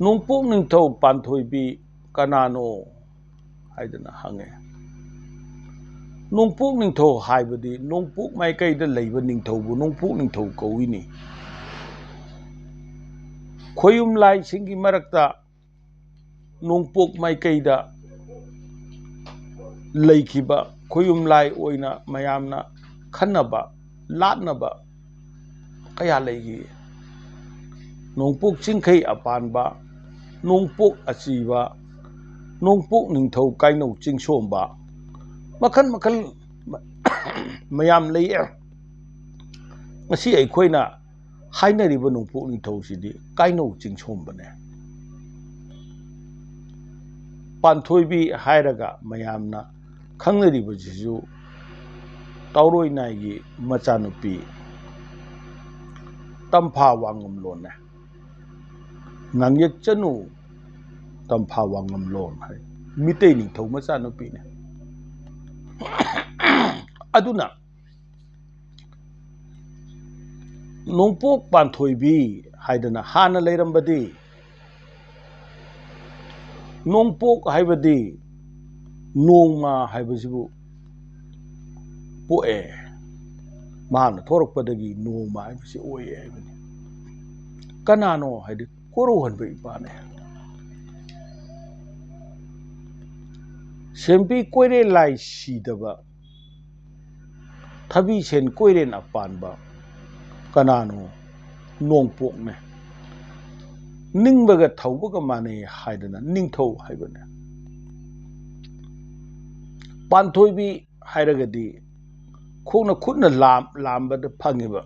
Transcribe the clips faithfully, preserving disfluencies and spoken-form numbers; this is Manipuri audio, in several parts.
ꯅꯣꯡꯄꯣꯛ ꯅꯤꯡꯊꯧ ꯄꯥꯟꯊꯣꯏꯕꯤ ꯀꯅꯥꯅꯣ ꯍꯥꯏꯗꯅ ꯍꯪꯉꯦ꯫ ꯅꯣꯡꯄꯣꯛ ꯅꯤꯡꯊꯧ ꯍꯥꯏꯕꯗꯤ ꯅꯣꯡꯄꯣꯛ ꯃꯥꯏꯀꯩꯗ ꯂꯩꯕ ꯅꯤꯡꯊꯧꯕꯨ ꯅꯣꯡꯄꯣꯛ ꯅꯤꯡꯊꯧ ꯀꯧꯏꯅꯤ꯫ ꯈꯣꯌꯨꯝ ꯂꯥꯏꯁꯤꯡꯒꯤ ꯃꯔꯛꯇ ꯅꯣꯡꯄꯣꯛ ꯃꯥꯏꯀꯩꯗ ꯂꯩꯈꯤꯕ ꯈꯣꯌꯨꯝ ꯂꯥꯏ ꯑꯣꯏꯅ ꯃꯌꯥꯝꯅ ꯈꯟꯅꯕ, ꯂꯥꯠꯅꯕ ꯀꯌꯥ ꯂꯩꯈꯤ꯫ ꯅꯣꯡꯄꯣꯛ ꯆꯤꯡꯈꯩ ꯑꯄꯥꯟꯕ, ꯅꯣꯡꯄꯣꯛ ꯑꯆꯤꯕ, ꯅꯣꯡꯄꯣꯛ ꯅꯤꯡꯊꯧ ꯀꯥꯏꯅꯧ ꯆꯤꯡꯁꯣꯝꯕ, ꯃꯈꯜ ꯃꯈꯜ ꯃꯌꯥꯝ ꯂꯩ꯫ ꯉꯁꯤ ꯑꯩꯈꯣꯏꯅ ꯍꯥꯏꯅꯔꯤꯕ ꯅꯣꯡꯄꯣꯛ ꯅꯤꯡꯊꯧꯁꯤꯗꯤ ꯀꯥꯏꯅꯧ ꯆꯤꯡꯁꯣꯝꯕꯅꯦ꯫ ꯄꯥꯟꯊꯣꯏꯕꯤ ꯍꯥꯏꯔꯒ ꯃꯌꯥꯝꯅ ꯈꯪꯅꯔꯤꯕꯁꯤꯁꯨ ꯇꯥꯎꯔꯣꯏ ꯅꯥꯏꯒꯤ ꯃꯆꯥꯅꯨꯄꯤ ꯇꯝꯐꯥ ꯋꯥꯉꯝꯂꯣꯟꯅꯦ꯫ ꯉꯥꯡꯌꯦꯛꯆꯅꯨ ꯇꯝꯐꯥ ꯋꯥꯉꯝꯂꯣꯟ ꯍꯥꯏ꯫ ꯃꯤꯇꯩ ꯅꯤꯡꯊꯧ ꯃꯆꯥꯅꯨꯄꯤꯅꯦ꯫ ꯑꯗꯨꯅ ꯅꯣꯡꯄꯣꯛ ꯄꯥꯟꯊꯣꯏꯕꯤ ꯍꯥꯏꯗꯅ ꯍꯥꯟꯅ ꯂꯩꯔꯝꯕꯗꯤ, ꯅꯣꯡꯄꯣꯛ ꯍꯥꯏꯕꯗꯤ ꯅꯣꯡꯃ ꯍꯥꯏꯕꯁꯤꯕꯨ ꯄꯣꯛꯑꯦ꯫ ꯃꯍꯥꯛꯅ ꯊꯣꯔꯛꯄꯗꯒꯤ ꯅꯣꯡꯃ ꯍꯥꯏꯕꯁꯤ ꯑꯣꯏꯌꯦ ꯍꯥꯏꯕꯅꯤ꯫ ꯀꯅꯥꯅꯣ ꯍꯥꯏꯗꯤ ꯀꯣꯔꯧꯍꯟꯕ ꯏꯄꯥꯅꯦ꯫ ꯁꯦꯝꯕꯤ ꯀꯣꯏꯔꯦꯜ ꯂꯥꯏ ꯁꯤꯗꯕ, ꯊꯕꯤ ꯁꯦꯟ ꯀꯣꯏꯔꯦꯟ ꯑꯄꯥꯟꯕ ꯀꯅꯥꯅꯣ? ꯅꯣꯡꯄꯣꯛꯅꯦ꯫ ꯅꯤꯡꯕꯒ ꯊꯧꯕꯒ ꯃꯥꯟꯅꯩ ꯍꯥꯏꯗꯅ ꯅꯤꯡꯊꯧ ꯍꯥꯏꯕꯅꯦ꯫ ꯄꯥꯟꯊꯣꯏꯕꯤ ꯍꯥꯏꯔꯒꯗꯤ ꯈꯣꯡꯅ ꯈꯨꯠꯅ ꯂꯥꯝ-, ꯂꯥꯝꯕꯗ ꯐꯪꯉꯤꯕ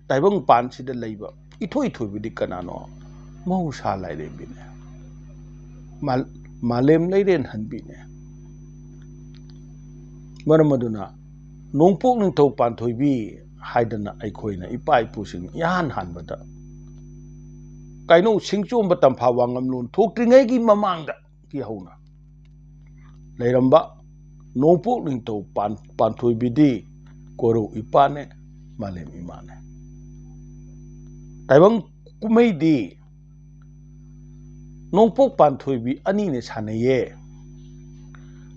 ꯇꯥꯏꯕꯪ ꯄꯥꯟꯁꯤꯗ ꯂꯩꯕ ꯏꯊꯣꯏ ꯊꯣꯏꯕꯗꯤ ꯀꯅꯥꯅꯣ? ꯃꯍꯧꯁꯥ ꯂꯥꯏꯔꯦꯝꯕꯤꯅꯦ꯫ ꯃꯥ-, ꯃꯥꯂꯦꯝ ꯂꯩꯔꯦꯟ ꯍꯟꯕꯤꯅꯦ꯫ ꯃꯔꯝ ꯑꯗꯨꯅ ꯅꯣꯡꯄꯣꯛ ꯅꯤꯡꯊꯧ ꯄꯥꯟꯊꯣꯏꯕꯤ ꯍꯥꯏꯗꯅ ꯑꯩꯈꯣꯏꯅ ꯏꯄꯥ ꯏꯄꯨꯁꯤꯡ ꯏꯍꯥꯟ ꯍꯥꯟꯕꯗ ꯀꯩꯅꯣ ꯁꯤꯡꯆꯣꯝꯕ ꯇꯝꯐꯥ ꯋꯥꯉꯝꯂꯣꯟ ꯊꯣꯛꯇ꯭ꯔꯤꯉꯩꯒꯤ ꯃꯃꯥꯡꯗꯒꯤ ꯍꯧꯅ ꯂꯩꯔꯝꯕ ꯅꯣꯡꯄꯣꯛ ꯅꯤꯡꯊꯧ ꯄꯥꯟ-, ꯄꯥꯟꯊꯣꯏꯕꯤꯗꯤ ꯀꯣꯔꯧ ꯏꯄꯥꯅꯦ, ꯃꯥꯂꯦꯝ ꯏꯃꯥꯅꯦ꯫ ꯇꯥꯏꯕꯪ ꯀꯨꯝꯍꯩꯗꯤ ꯅꯣꯡꯄꯣꯛ ꯄꯥꯟꯊꯣꯏꯕꯤ ꯑꯅꯤꯅ ꯁꯥꯟꯅꯩꯌꯦ꯫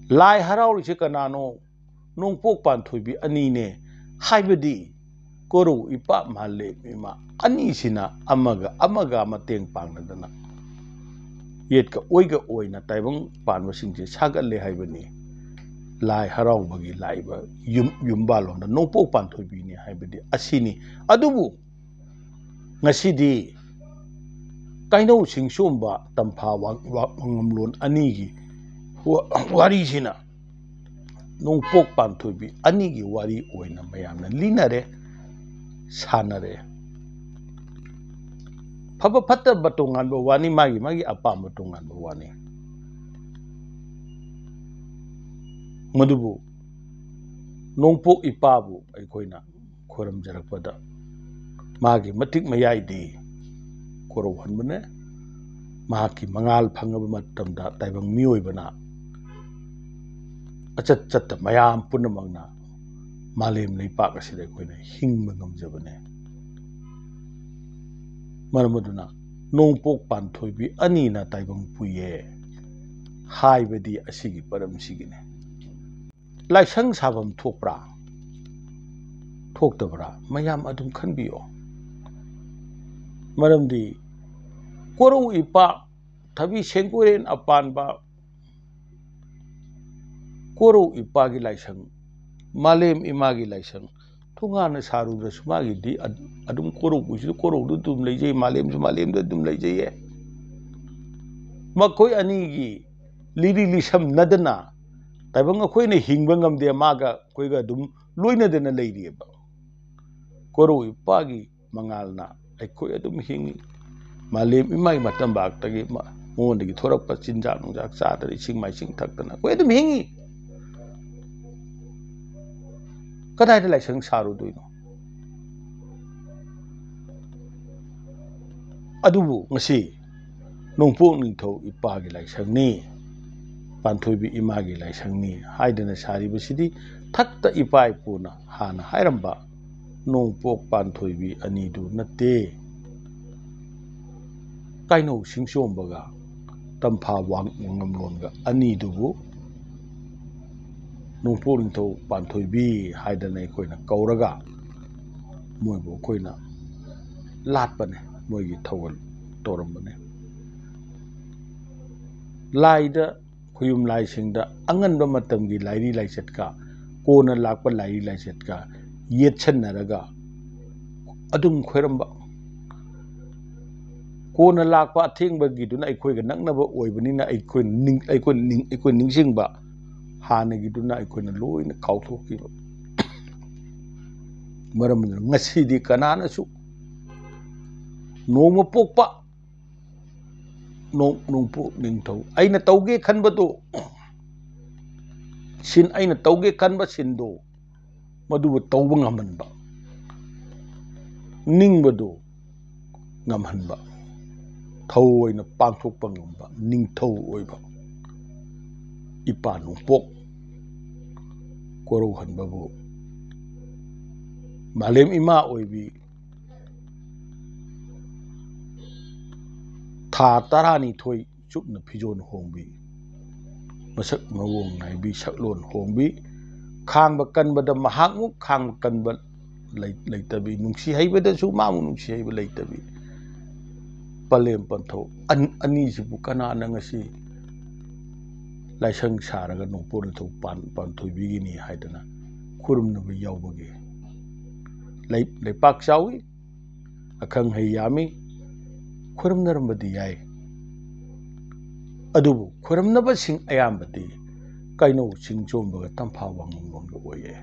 ꯂꯥꯏ ꯍꯔꯥꯎꯔꯤꯁꯦ ꯀꯅꯥꯅꯣ? ꯅꯣꯡꯄꯣꯛ ꯄꯥꯟꯊꯣꯏꯕꯤ ꯑꯅꯤꯅꯦ꯫ ꯍꯥꯏꯕꯗꯤ ꯀꯣꯔꯧ ꯏꯄꯥ ꯃꯥꯂꯦꯝ ꯏꯃꯥ ꯑꯅꯤꯁꯤꯅ ꯑꯃꯒ ꯑꯃꯒ ꯃꯇꯦꯡ ꯄꯥꯡꯅꯗꯅ ꯌꯦꯠꯀ ꯑꯣꯏꯒ ꯑꯣꯏꯅ ꯇꯥꯏꯕꯪ ꯄꯥꯟꯕꯁꯤꯡꯁꯦ ꯁꯥꯒꯠꯂꯦ ꯍꯥꯏꯕꯅꯤ꯫ ꯂꯥꯏ ꯍꯔꯥꯎꯕꯒꯤ ꯂꯥꯛꯏꯕ ꯌꯨꯝ, ꯌꯨꯝꯕꯥꯜꯂꯣꯟꯗ ꯅꯣꯡꯄꯣꯛ ꯄꯥꯟꯊꯣꯏꯕꯤꯅꯤ ꯍꯥꯏꯕꯗꯤ ꯑꯁꯤꯅꯤ꯫ ꯑꯗꯨꯕꯨ ꯉꯁꯤꯗꯤ ꯀꯩꯅꯧ ꯆꯤꯡꯁꯣꯝꯕ ꯇꯝꯐꯥ ꯋꯥ-, ꯋꯥ-, ꯋꯥꯉꯝꯂꯣꯟ ꯑꯅꯤꯒꯤ ꯋꯥ-, ꯋꯥꯔꯤꯁꯤꯅ ꯅꯣꯡꯄꯣꯛ ꯄꯥꯟꯊꯣꯏꯕꯤ ꯑꯅꯤꯒꯤ ꯋꯥꯔꯤ ꯑꯣꯏꯅ ꯃꯌꯥꯝꯅ ꯂꯤꯅꯔꯦ, ꯁꯥꯟꯅꯔꯦ꯫ ꯐꯕ ꯐꯠꯇꯕ ꯇꯣꯉꯥꯟꯕ ꯋꯥꯅꯤ, ꯃꯥꯒꯤ ꯃꯥꯒꯤ ꯑꯄꯥꯝꯕ ꯇꯣꯉꯥꯟꯕ ꯋꯥꯅꯤ꯫ ꯃꯗꯨꯕꯨ ꯅꯣꯡꯄꯣꯛ ꯏꯄꯥꯕꯨ ꯑꯩꯈꯣꯏꯅ ꯈꯨꯔꯨꯝꯖꯔꯛꯄꯗ ꯃꯥꯒꯤ ꯃꯇꯤꯛ ꯃꯌꯥꯏꯗꯤ ꯀꯣꯔꯧꯍꯟꯕꯅꯦ꯫ ꯃꯍꯥꯛꯀꯤ ꯃꯉꯥꯜ ꯐꯪꯉꯕ ꯃꯇꯝꯗ ꯇꯥꯏꯕꯪ ꯃꯤꯑꯣꯏꯕꯅ ꯑꯆꯠ ꯆꯠꯇ ꯃꯌꯥꯝ ꯄꯨꯝꯅꯃꯛꯅ ꯃꯥꯂꯦꯝ ꯂꯩꯄꯥꯛ ꯑꯁꯤꯗ ꯑꯩꯈꯣꯏꯅ ꯍꯤꯡꯕ ꯉꯝꯖꯕꯅꯦ꯫ ꯃꯔꯝ ꯑꯗꯨꯅ ꯅꯣꯡꯄꯣꯛ ꯄꯥꯟꯊꯣꯏꯕꯤ ꯑꯅꯤꯅ ꯇꯥꯏꯕꯪ ꯄꯨꯏꯌꯦ ꯍꯥꯏꯕꯗꯤ ꯑꯁꯤꯒꯤ ꯃꯔꯝꯁꯤꯒꯤꯅꯦ꯫ ꯂꯥꯏꯁꯪ ꯁꯥꯐꯝ ꯊꯣꯛꯄ꯭ꯔꯥ? ꯊꯣꯛꯇꯕ꯭ꯔꯥ? ꯃꯌꯥꯝ ꯑꯗꯨꯝ ꯈꯟꯕꯤꯌꯣ꯫ ꯃꯔꯝꯗꯤ ꯀꯣꯔꯧ ꯏꯄꯥ ꯊꯕꯤ ꯁꯦꯡꯀꯣꯏꯔꯦꯟ ꯑꯄꯥꯟꯕ ꯀꯣꯔꯧ ꯏꯄꯥꯒꯤ ꯂꯥꯏꯁꯪ, ꯃꯥꯂꯦꯝ ꯏꯃꯥꯒꯤ ꯂꯥꯏꯁꯪ, ꯊꯣꯡꯒꯥꯟꯅ ꯁꯥꯔꯨꯗ꯭ꯔꯁꯨ ꯃꯥꯒꯤꯗꯤ ꯑꯗ-, ꯑꯗꯨꯝ ꯀꯣꯔꯧ ꯄꯨꯏꯁꯤꯁꯨ ꯀꯣꯔꯧꯗ ꯑꯗꯨꯝ ꯂꯩꯖꯩ, ꯃꯥꯂꯦꯝꯁꯨ ꯃꯥꯂꯦꯝꯗ ꯑꯗꯨꯝ ꯂꯩꯖꯩꯌꯦ꯫ ꯃꯈꯣꯏ ꯑꯅꯤꯒꯤ ꯂꯤꯔꯤ ꯂꯤꯁꯝꯅꯗꯅ ꯇꯥꯏꯕꯪ ꯑꯩꯈꯣꯏꯅ ꯍꯤꯡꯕ ꯉꯝꯗꯦ, ꯃꯥꯒ ꯑꯩꯈꯣꯏꯒ ꯑꯗꯨꯝ ꯂꯣꯏꯅꯗꯅ ꯂꯩꯔꯤꯑꯕ꯫ ꯀꯣꯔꯧ ꯏꯄꯥꯒꯤ ꯃꯉꯥꯜꯅ ꯑꯩꯈꯣꯏ ꯑꯗꯨꯝ ꯍꯤꯡꯉꯤ꯫ ꯃꯥꯂꯦꯝ ꯏꯃꯥꯒꯤ ꯃꯇꯝꯕꯥꯛꯇꯒꯤ ꯃ-, ꯃꯉꯣꯟꯗꯒꯤ ꯊꯣꯔꯛꯄ ꯆꯤꯟꯖꯥꯛ ꯅꯨꯡꯖꯥꯛ ꯆꯥꯗꯅ ꯏꯁꯤꯡ ꯃꯥꯏꯁꯤꯡ ꯊꯛꯇꯅ ꯑꯩꯈꯣꯏ ꯑꯗꯨꯝ ꯍꯤꯡꯉꯤ꯫ ꯀꯗꯥꯏꯗ ꯂꯥꯏꯁꯪ ꯁꯥꯔꯨꯗꯣꯏꯅꯣ? ꯑꯗꯨꯕꯨ ꯉꯁꯤ ꯅꯣꯡꯄꯣꯛ ꯅꯤꯡꯊꯧ ꯏꯄꯥꯒꯤ ꯂꯥꯏꯁꯪꯅꯤ, ꯄꯥꯟꯊꯣꯏꯕꯤ ꯏꯃꯥꯒꯤ ꯂꯥꯏꯁꯪꯅꯤ ꯍꯥꯏꯗꯅ ꯁꯥꯔꯤꯕꯁꯤꯗꯤ ꯊꯛꯇ ꯏꯄꯥ ꯏꯄꯨꯅ ꯍꯥꯟꯅ ꯍꯥꯏꯔꯝꯕ ꯅꯣꯡꯄꯣꯛ ꯄꯥꯟꯊꯣꯏꯕꯤ ꯑꯅꯤꯗꯨ ꯅꯠꯇꯦ꯫ ꯀꯩꯅꯧ ꯆꯤꯡꯁꯣꯝꯕꯒ ꯇꯝꯐꯥ ꯋꯥꯡ-, ꯋꯥꯉꯝꯂꯣꯟꯒ ꯑꯅꯤꯗꯨꯕꯨ ꯅꯣꯡꯄꯣꯛ ꯅꯤꯡꯊꯧ ꯄꯥꯟꯊꯣꯏꯕꯤ ꯍꯥꯏꯗꯅ ꯑꯩꯈꯣꯏꯅ ꯀꯧꯔꯒ ꯃꯣꯏꯕꯨ ꯑꯩꯈꯣꯏꯅ ꯂꯥꯠꯄꯅꯦ, ꯃꯣꯏꯒꯤ ꯊꯧꯒꯜ ꯇꯧꯔꯝꯕꯅꯦ꯫ ꯂꯥꯏꯗ, ꯈꯨꯌꯨꯝ ꯂꯥꯏꯁꯤꯡꯗ ꯑꯉꯟꯕ ꯃꯇꯝꯒꯤ ꯂꯥꯏꯔꯤ ꯂꯥꯏꯆꯠꯀ ꯀꯣꯟꯅ ꯂꯥꯛꯄ ꯂꯥꯏꯔꯤ ꯂꯥꯏꯆꯠꯀ ꯌꯦꯠꯁꯟꯅꯔꯒ ꯑꯗꯨꯝ ꯈꯣꯏꯔꯝꯕ꯫ ꯀꯣꯟꯅ ꯂꯥꯛꯄ ꯑꯊꯦꯡꯕꯒꯤꯗꯨꯅ ꯑꯩꯈꯣꯏꯒ ꯅꯛꯅꯕ ꯑꯣꯏꯕꯅꯤꯅ ꯑꯩꯈꯣꯏ ꯅꯤꯡ-, ꯑꯩꯈꯣꯏ ꯅꯤꯡ-, ꯑꯩꯈꯣꯏ ꯅꯤꯡꯁꯤꯡꯕ, ꯍꯥꯟꯅꯒꯤꯗꯨꯅ ꯑꯩꯈꯣꯏꯅ ꯂꯣꯏꯅ ꯀꯥꯎꯊꯣꯛꯈꯤꯕ꯫ ꯃꯔꯝ ꯑꯗꯨꯅ ꯉꯁꯤꯗꯤ ꯀꯅꯥꯅꯁꯨ ꯅꯣꯡꯃ ꯄꯣꯛꯄ ꯅꯣꯡ-, ꯅꯣꯡꯄꯣꯛ ꯅꯤꯡꯊꯧ ꯑꯩꯅ ꯇꯧꯒꯦ ꯈꯟꯕꯗꯨ, ꯁꯤꯟ, ꯑꯩꯅ ꯇꯧꯒꯦ ꯈꯟꯕ ꯁꯤꯟꯗꯨ ꯃꯗꯨꯕꯨ ꯇꯧꯕ ꯉꯝꯍꯟꯕ, ꯅꯤꯡꯕꯗꯨ ꯉꯝꯍꯟꯕ, ꯊꯧꯑꯣꯏꯅ ꯄꯥꯡꯊꯣꯛꯄ ꯉꯝꯕ ꯅꯤꯡꯊꯧ ꯑꯣꯏꯕ ꯏꯄꯥ ꯅꯣꯡꯄꯣꯛ ꯀꯣꯔꯧꯍꯟꯕꯕꯨ ꯃꯥꯂꯦꯝ ꯏꯃꯥ ꯑꯣꯏꯕꯤ ꯊꯥ ꯇꯔꯥꯅꯤꯊꯣꯏ ꯆꯨꯞꯅ ꯐꯤꯖꯣꯜ ꯍꯣꯡꯕꯤ, ꯃꯁꯛ ꯃꯑꯣꯡ ꯅꯥꯏꯕꯤ, ꯁꯛꯂꯣꯟ ꯍꯣꯡꯕꯤ, ꯈꯥꯡꯕ ꯀꯟꯕꯗ ꯃꯍꯥꯛꯃꯨꯛ ꯈꯥꯡꯕ ꯀꯟꯕ ꯂꯩ-, ꯂꯩꯇꯕꯤ, ꯅꯨꯡꯁꯤ ꯍꯩꯕꯗꯁꯨ ꯃꯥꯃꯨꯛ ꯅꯨꯡꯁꯤ ꯍꯩꯕ ꯂꯩꯇꯕꯤ, ꯄꯂꯦꯝ ꯄꯟꯊꯧ ꯑꯟ-, ꯑꯅꯤꯁꯤꯕꯨ ꯀꯅꯥꯅ ꯉꯁꯤ ꯂꯥꯏꯁꯪ ꯁꯥꯔꯒ ꯅꯣꯡꯄꯣꯛ ꯅꯤꯡꯊꯧ ꯄꯥꯟ-, ꯄꯥꯟꯊꯣꯏꯕꯤꯒꯤꯅꯤ ꯍꯥꯏꯗꯅ ꯈꯨꯔꯨꯝꯅꯕ ꯌꯥꯎꯕꯒꯦ? ꯂꯩ-, ꯂꯩꯄꯥꯛ ꯆꯥꯎꯏ, ꯑꯈꯪ ꯑꯍꯩ ꯌꯥꯝꯃꯤ, ꯈꯨꯔꯨꯝꯅꯔꯝꯕꯗꯤ ꯌꯥꯏ꯫ ꯑꯗꯨꯕꯨ ꯈꯨꯔꯨꯝꯅꯕꯁꯤꯡ ꯑꯌꯥꯝꯕꯗꯤ ꯀꯩꯅꯧ ꯆꯤꯡꯖꯣꯝꯕꯒ ꯇꯝꯐꯥ ꯋꯥꯉꯝꯂꯣꯟꯒ ꯑꯣꯏꯌꯦ꯫